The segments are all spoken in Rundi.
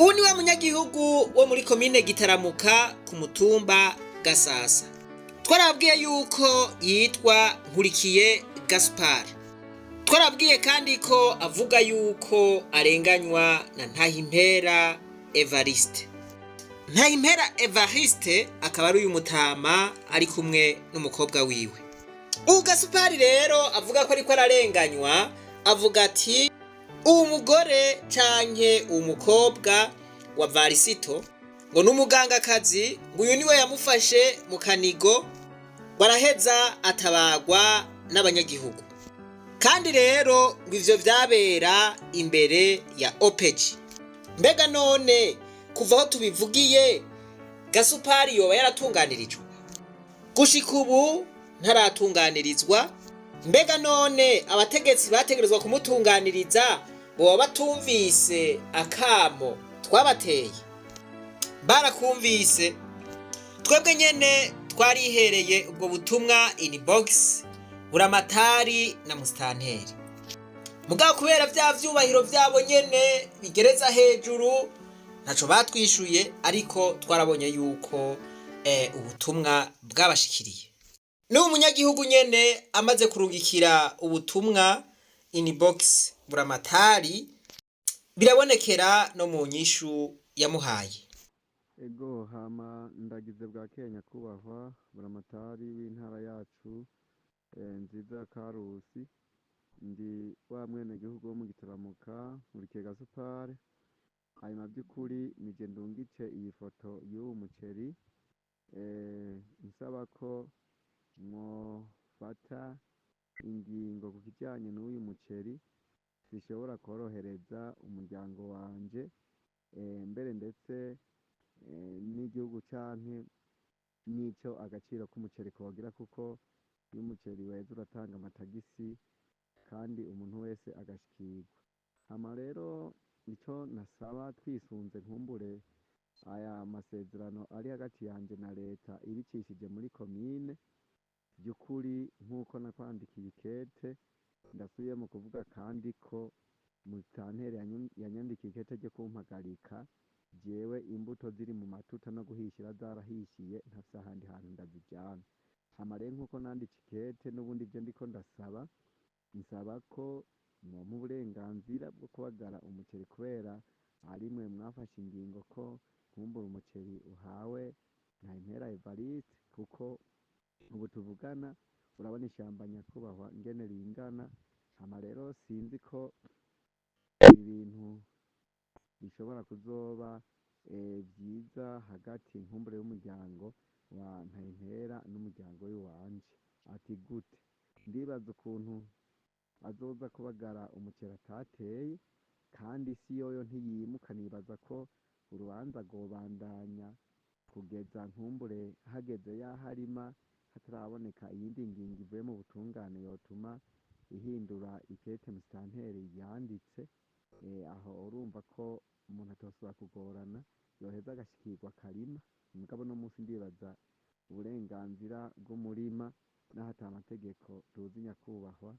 Ubu ni wa munyagihugu wo muri komine Gitaramuka ku mutumba Gasasa. Twarabwiye yuko yitwa Nkurikiye Gaspard. Twarabwiye kandi ko avuga yuko arenganywa na Ntahimpera Evariste. Ntahimpera Evariste akaba ari uyu mutama ari kumwe n'umukobwa wiwe. Ubu Gaspard rero avuga ko ariko ararenganywa, avuga ati uwo mugore canke uwo mukobwa wa Varisito ngo n'umugangakazi, ngo uyu niwe yamufashe mu kanigo, ngo araheza atabagwa n'abanyagihugu. Kandi rero ngo ivyo vyabera imbere ya OPG. Mbega none kuva aho tubivugiye, Gasupari yoba yaratunganirijwe? Gushika ubu ntaratunganirizwa. Mbega none abategetsi bategerezwa kumutunganiriza boba batumvise akamo twabateye? Barakumvise. Twebwe nyene twarihereye ubwo butumwa inbox Buramatari na Musitanteri, mugabo kubera vya vyubahiro vyabo nyene bigereza hejuru, ntaco batwishuye, ariko twarabonye yuko ubutumwa bwabashikiriye. N'ubu munyagihugu nyene amaze kurungikira ubutumwa inbox Buramatari, birabonekera no mu nyishu yamuhaye. Ego, hama ndagize bwa kenya kubahwa Buramatari w'intara yacu nziza ya Karusi. Ndi wa mwenegihugu wo mu Gitaramuka, Nkurikiye Gasupari. Hanyuma by'ukuri nije ndungitse iyi foto y'uwu muceri, nsaba ko mwofata ingingo ku kijanye n'uyu muceri zishobora korohereza umuryango wanje, mbere ndetse n'igihugu canke n'ico agaciro k'umuceri kogira, kuko iyo umuceri weze uratanga amatagisi kandi umuntu wese agashikirwa. Hama rero ico nasaba, twisunze nkumbure aya masezerano ari hagati yanje na leta ibicishije muri komine, by'ukuri nk'uko nakwandikiye ikete, ndasubiye mu kuvuga kandi ko musitanteri yanyandikiye ikete ryo kumpagarika jewe imbuto ziri mu matuta no guhishira zarahishiye, ntafise ahandi hantu ndazijana. Hama rero nk'uko nanditse ikete, n'ubundi ivyo ndiko ndasaba, nsaba ko mwompa uburenganzira bwo kubagara umuceri, kubera arimwe mwafashe ingingo ko nkumbura umuceri uhawe Ntahimpera Evariste, kuko ubu tuvugana urabona ishamba nyakubahwa ingene ringana. Hama rero sinzi ko ibintu bishobora kuzoba vyiza hagati nkumbure y'umuryango wa Ntahimpera n'umuryango w'iwanje. Ati gute? Ndibaza ukuntu azoza kubagara umuceri atateye, kandi isi yoyo ntiyimuka. Nibaza ko urubanza rwobandanya kugeza nkumbure hageze yaho arima, hataraboneka iyindi ngingo ivuye mu butungane yotuma ihindura ikete musitanteri yanditse. Aho urumva ko umuntu atosubira kugorana, yoheza agashikirwa akarima. Mugabo no munsi ndibaza uburenganzira bw'umurima, naho ata amategeko tuzi nyakubahwa,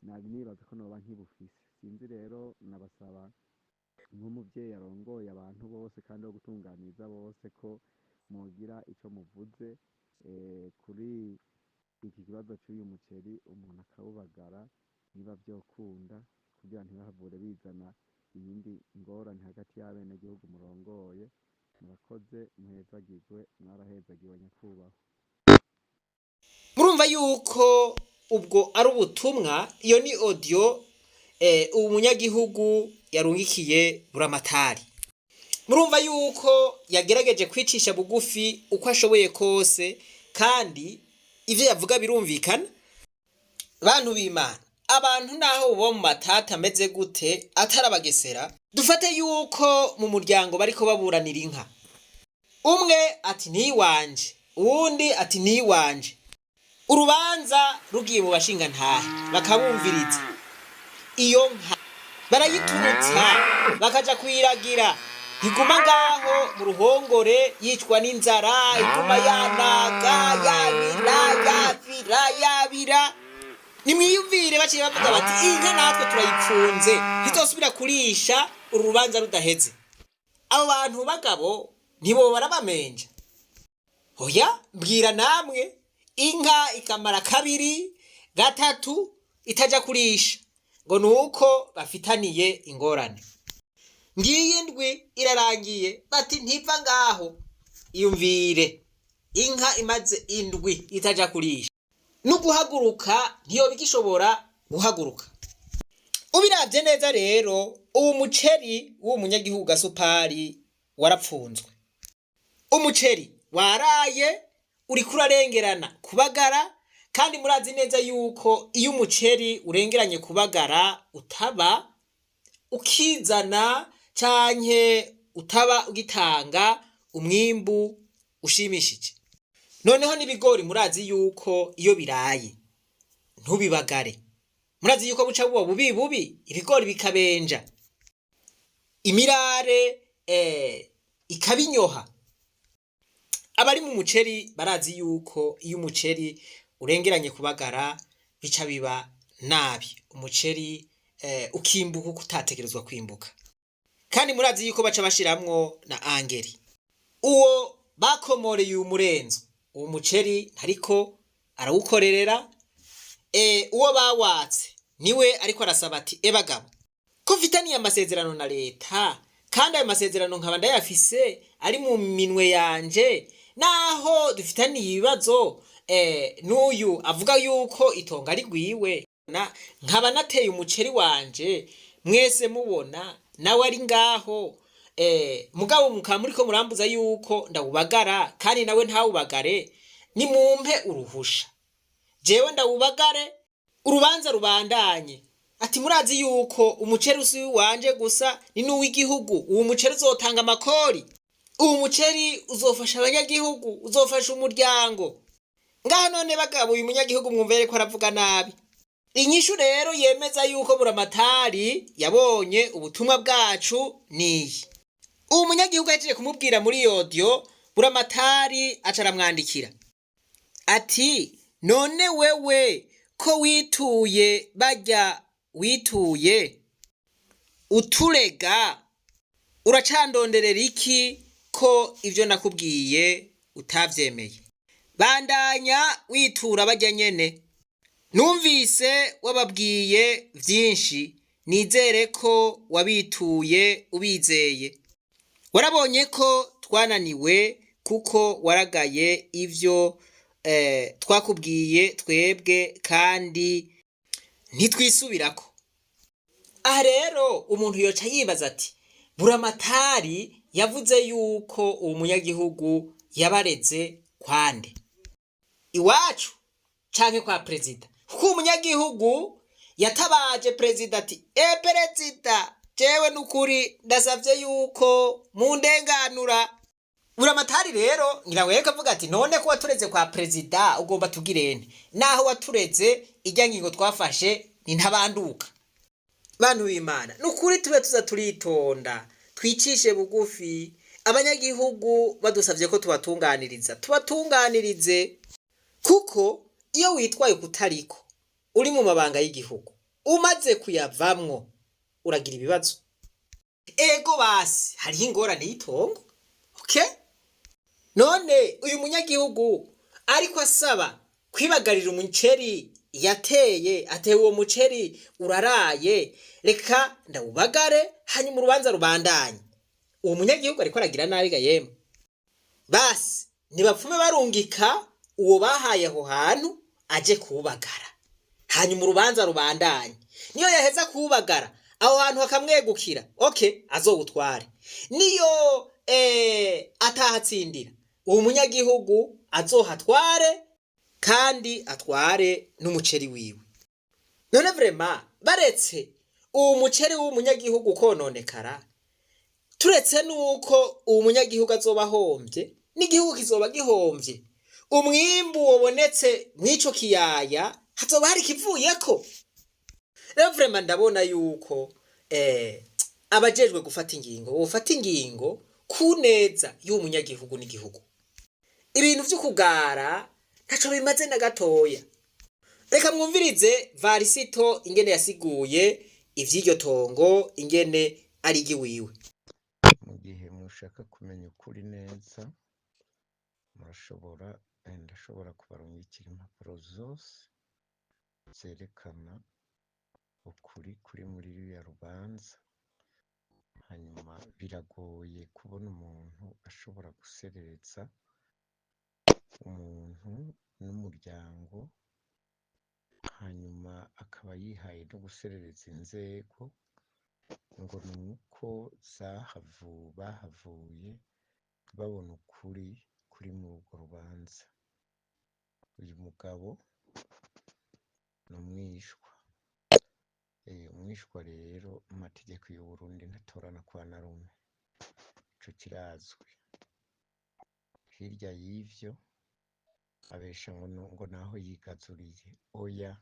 nari nibaza ko noba nkibufise. Sinzi rero, nabasaba nk'umuvyeyi arongoye abantu bose kandi wo gutunganiriza bose ko mwogira ico muvuze kuri iki kibazo c'uyu muceri, umuntu akawubagara niba vyokunda, kugira ntibahavure bizana iyindi ngorane hagati y'abenegihugu murongoye. Murakoze, muhezagirwe, mwarahezagiwe nyakubahwa. Murumva yuko ubwo ari ubutumwa, iyo ni audio ubu munyagihugu yarungikiye Buramatari. Murumva yuko yagerageje kwicisha bugufi uko ashoboye kose, kandi ivyo yavuga birumvikana. Bantu b'Imana, abantu naho bo mu matata ameze gute atarabagesera, dufate yuko mu muryango bariko baburanira inka, umwe ati niwanje, uwundi ati niwanje. Urubanza rugiye mu bashingantahe bakabumviriza, iyo nka barayiturutsa bakaja kuyiragira, ntiguma ngaho mu ruhongore yicwa n'inzara, iguma yanaga, yabira, yabira, yabira. Nimwiyumvire baciye bavuga bati iyi nka natwe turayipfunze, ntizosubira kurisha uru rubanza rudaheze. Abo bantu bagabo ntibo barabamenja. Oya, mbwira namwe, inka ikamara kabiri gatatu itaja kurisha ngo nuko bafitaniye ingorane. Ngiyi indwi irarangiye, bati ntiva ngaho. Iyumvire inka imaze indwi itaja kurisha, no guhaguruka ntiyoba igishobora guhaguruka. Ubiravye neza rero, uwu muceri w'uwo munyagihugu Gasupari warapfunzwe. Umuceri waraye, uriko urarengerana kubagara, kandi murazi neza yuko iyo umuceri urengeranye kubagara utaba ukizana canke utaba ugitanga umwimbu ushimishije. Noneho n'ibigori murazi yuko iyo biraye ntubibagare, murazi yuko buca buba bubi bubi, ibigori bikabenja, imirare ikabinyoha. Abari mu muceri barazi yuko iyo umuceri urengeranye kubagara bica biba nabi, umuceri ukimbuka uko utategerezwa kwimbuka. Kandi murazi yuko baca bashiramwo na angeri. Uwo bakomoreye uyu murenzo, uwo muceri ntariko arawukorerera. Uwo bawatse niwe ariko arasaba ati: "Ebagabo, ko mfitaniye amasezerano na leta, kandi ayo masezerano nkaba ndayafise ari mu minwe yanje, naho dufitaniye ibibazo n'uyu avuga yuko itongo ari rwiwe, nkaba nateye umuceri wanje mwese mubona, nawe ari ngaho, mugabo mukaba muriko murambuza yuko ndawubagara kandi nawe ntawubagare, nimumpe uruhusha jewe ndawubagare, urubanza rubandanye." Ati: "Murazi yuko umuceri usi wanje gusa, ni n'uw'igihugu. Uwo muceri uzotanga amakori, uwo muceri uzofasha abanyagihugu, uzofasha umuryango ngaha. None bagabo, uyu munyagihugu mwumva ko aravuga nabi." Inyishu rero yemeza yuko Buramatari yabonye ubutumwa bwacu niyi: uwo munyagihugu yahejeje kumubwira muri audio, Buramatari aca aramwandikira ati: "None wewe ko wituye bajya wituye uturega, uracandonderera iki ko ivyo nakubwiye utavyemeye? Bandanya witura bajya nyene. Numvise wababwiye vyinshi, nizere ko wabituye ubizeye. Warabonye ko twananiwe kuko waragaye ivyo twakubwiye twebwe kandi ntitwisubirako." Aha rero umuntu yoca yibaza ati: "Buramatari yavuze yuko uwo munyagihugu yabareze kwande, iwacu canke kwa perezida?" Kuko umunyagihugu yatabaje perezida ati: "E perezida, jewe nukuri ndasavye yuko mundenganura." Buramatari rero ngira ngo avuga ati: "None ko watureze kwa perezida, ugomba tugirene? Naho watureze, ijya ngingo twafashe ni ntabanduka." Bantu b'Imana, nukuri tube tuza turitonda, twicishe bugufi. Abanyagihugu badusavye ko tubatunganiriza, tubatunganirize, kuko iyo witwaye kutariko uri mu mabanga y'igihugu, umaze kuyavamwo uragira ibibazo. Ego basi hariho ingorane y'itongo, okay? None uyu munyagihugu ariko asaba kwibagarira umuceri yateye, ateye uwo muceri uraraye, reka ndawubagare hanyuma urubanza rubandanye. Uwo munyagihugu ariko aragira nabi ga yemwe? Basi ntibapfume barungika uwo bahaye aho hantu aje kuwubagara, hanyuma urubanza rubandanye. Niyo yaheza kuwubagara, aho hantu hakamwegukira, okay, azowutware. Niyo atahatsindira, uwo munyagihugu azohatware kandi atware n'umuceri wiwe. None vraiment, baretse uwo muceri w'umunyagihugu kononekara, turetse nuko uwo munyagihugu azoba ahombye, n'igihugu kizoba gihomvye. Umwimbu wabonetse mw'ico kiyaya hazoba hari ikivuyeko. Rero vraiment ndabona yuko abajejwe gufata ingingo bofata ingingo ku neza y'uwo munyagihugu n'igihugu. Ibintu vyo kugara ntaco bimaze na gatoya. Reka mwumvirize Varisito ingene yasiguye ivy'iryo tongo, ingene ari iry'iwiwe. Mu Gihe mushaka kumenya ukuri neza, murashobora, ndashobora kubarungikira impapuro zose zerekana ukuri kuri muri ruriya rubanza. Hanyuma biragoye kubona umuntu ashobora guserereza umuntu n'umuryango, hanyuma akaba yihaye no guserereza inzego ngo ni uko bahavuye babona ukuri kuri muri urwo rubanza. Uyu mugabo ni umwishwa. Umwishwa rero mu mategeko y'Uburundi ntatorana kwa na rumwe, ico kirazwi. Hirya y'ivyo abesha ngo naho yigazuriye, oya.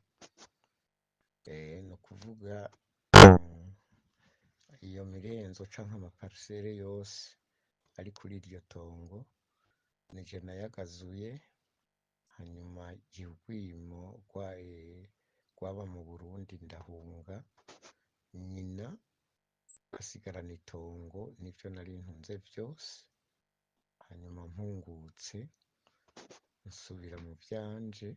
Ni ukuvuga iyo mirenzo canke amaparisere yose ari kuri iryo tongo nije nayagazuye. Hanyuma igihe urwimo rwaba mu Burundi ndahunga, nyina asigarana itongo n'ivyo nari ntunze vyose. Hanyuma mpungutse nsubira mu vyanje,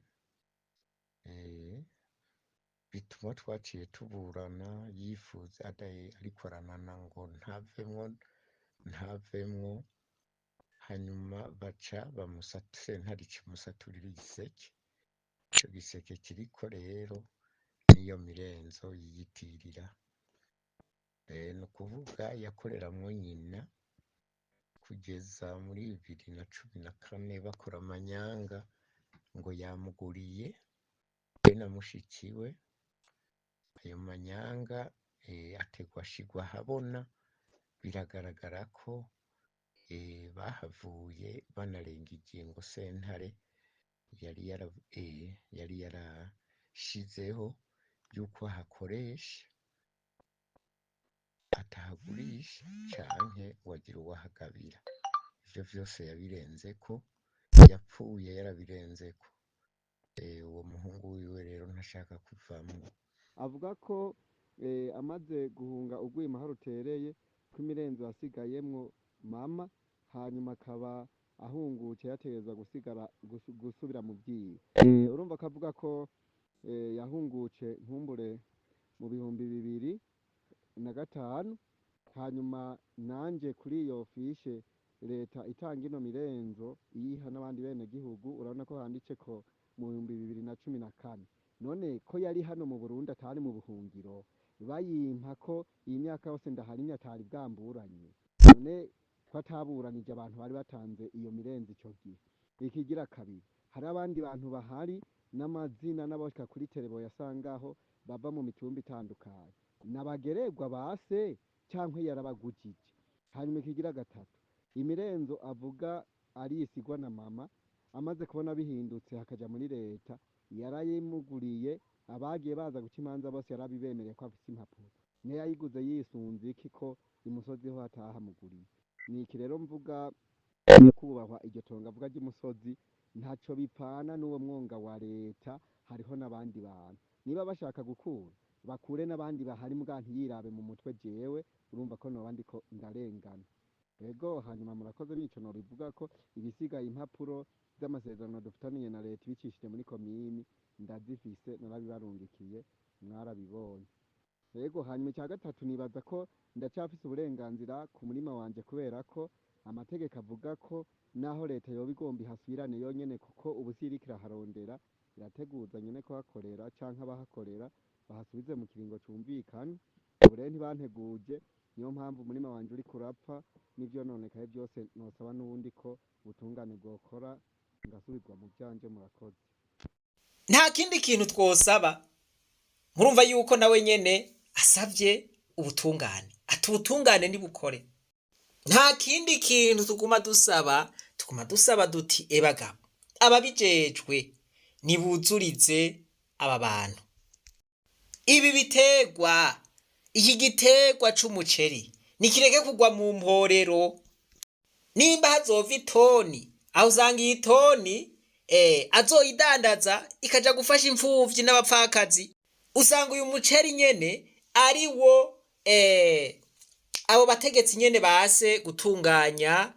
bituma twaciye tuburana yifuza ariko aranana ngo ntavemwo, ntavemwo. Hanyuma baca sentare ica imusaturira igiseke. Ico giseke kiriko rero n'iyo mirenzo yiyitirira. Ni ukuvuga yakoreramwo nyina kugeza muri 2014 bakora amanyanga ngo yamuguriye be na mushikiwe. Ayo manyanga ategwa ashigwa ahabona, biragaragara ko bahavuye banarenga igingo sentare yari yarashizeho yuko ahakoresha atahagurisha canke ngo agire uwo ahagabira. Ivyo vyose yabirenzeko, yapfuye yarabirenzeko. Uwo muhungu wiwe rero ntashaka kuvamwo. Avuga ko amaze guhunga urwimo aho rutereye, ko imirenzo yasigayemwo mama, hanyuma akaba ahungutse yategerezwa gusigara gusubira mu vyiwe. Urumva ko avuga ko yahungutse nkumbure mu 2005, hanyuma nanje kuri iyo fishe leta itanga ino mirenzo iyiha n'abandi bene gihugu, urabona ko handitse ko mu 2014. None ko yari hano mu Burundi atari mu buhungiro, bayimpa ko iyi myaka yose ndaharimye atari bwamburanye, none ko ataburanije abantu bari batanze iyo mirenzo ico gihe? Ikigira kabiri, hari abandi bantu bahari n'amazina n'abashika kuri terebo yasangaho bava mu mitumba itandukanye, nabagererwa base canke yarabagujije. Hanyuma ikigira gatatu, imirenzo avuga arisigwa na mama, amaze kubona bihindutse hakaja muri leta, yarayimuguriye. Abagiye baza guca imanza bose yarabibemereye ko afise impapuro. Niyo yayiguze yisunze iki ko imusozi ho hatahamuguriye? Niki rero mvuga, nyakubahwa, iryo tongo avuga ry'umusozi ntaco bipfana n'uwo mwonga wa leta. Hariho n'abandi bantu, niba bashaka gukura bakure n'abandi bahari, mbwa ntiyirabe mu mutwe jewe, urumva ko noba ndiko ndarengana. Ego, hanyuma murakoze, nico nobivuga ko ibisigaye impapuro z'amasezerano dufitaniye na leta ibicishije muri komini ndazifise, narabibarungikiye, mwarabibonye. Ego, hanyuma icya gatatu, nibaza ko ndacyafise uburenganzira ku murima wanje, kubera ko amategeko avuga ko naho leta yoba igomba ihasubirane yonyene, kuko ubu si iriko iraharondera, irateguza nyene kuhakorera canke abahakorera bahasubize mu kiringo cumvikana. Ubu rero ntibanteguje, niyo mpamvu umurima wanje uriko urapfa n'ivyononekaye byose. Nosaba n'ubundi ko ubutungane bwokora ngasubizwa mu vyanje. Murakoze. Nta kindi kintu twosaba. Murumva yuko nawe nyene asavye ubutungane, ati ubutungane nibukore. Nta kindi kintu tuguma dusaba, tuguma dusaba duti: ebagabo ababijejwe nibuzurize aba bantu ibi biterwa, iki giterwa c'umuceri nikireke kugwa mu mporero. Nimba hazova itoni, aho usanga iyi toni azoyidandaza ikaja gufasha imfuvyi n'abapfakazi. Usanga uyu muceri nyene ari wo. Abo bategetsi nyene base gutunganya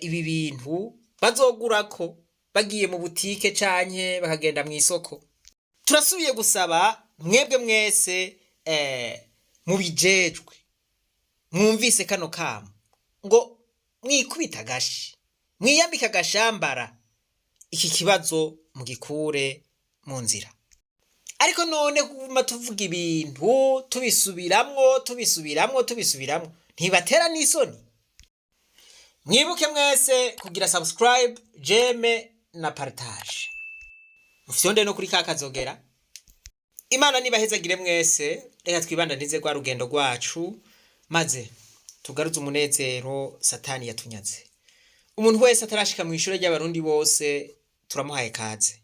ibi bintu bazogurako bagiye mu butike canke bakagenda mw'isoko. Turasubiye gusaba mwebwe mwese mubijejwe mwumvise kano kamo ngo mwikubita agashi, mwiyambike agashambara, iki kibazo mugikure mu nzira. Ariko none kuguma tuvuga ibintu tubisubiramwo, tubisubiramwo, tubisubiramwo, ntibatera n'isoni? Mwibuke mwese kugira subscribe, j'aime na partage, mufyonde no kuri ka kazogera. Imana nibahezagire mwese. Reka twibandanize rwa rugendo rwacu, maze tugaruze umunezero Satani yatunyaze. Umuntu wese atarashika mu ishure ry'Abarundi bose, turamuhaye kaze.